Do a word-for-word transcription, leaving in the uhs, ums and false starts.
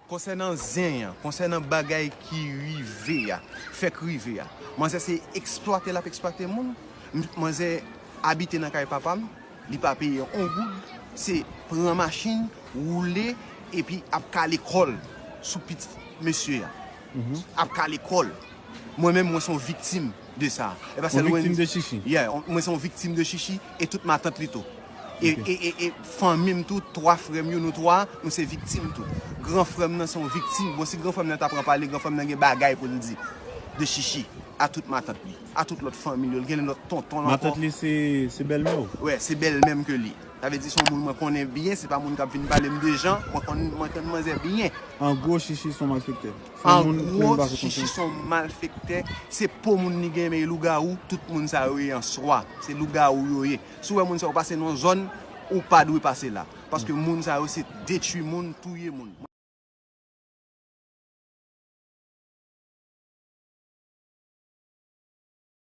Konsènan zen an, konsènan bagay ki rive a, fèk rive a, manzè se eksplwate l ap eksplwate moun. M- Manzè abite nan kay papa m, li pa peye yon goud, se pran machin, woule, epi ap kale kò l sou pitit mesye a. Ap kale kò l. Mwen menm, mwen se yon viktim de sa. E pa sèl Wendy. Yon viktim de Chichi. Yeah, on- mwen se yon viktim de Chichi e tout matant li tou. E, e, e, e fanmi m tou, twa frè m yo, nou twa, nou se viktim tou. Gran frè m nan se yon viktim. Bon, si gran frè m nan ta pran pale, gran frè m nan gen bagay pou l di de Chichi, a tout matant li, a tout lòt fanmi l yo, l gen lòt tonton l ankò. Matant li se, se bèlmè w? Wè, se bèlmè m ke li. Sa vle di se yon moun mwen konnen byen, se pa moun k ap vin pale m de jan, mwen konn, mwen konn manzè byen. An gwo, Chichi se yon malfektè. Se yon An moun ki gwo, menm pa sou Chichi konsèn. Se yon malfektè, se po moun li gen, men lougawou, tout moun sa yo ye an swa. Se lougawou yo ye. Si w wè moun sa yo pase nan yon zòn, ou pa dwe pase la. Paske moun sa yo se detwi moun, touye moun.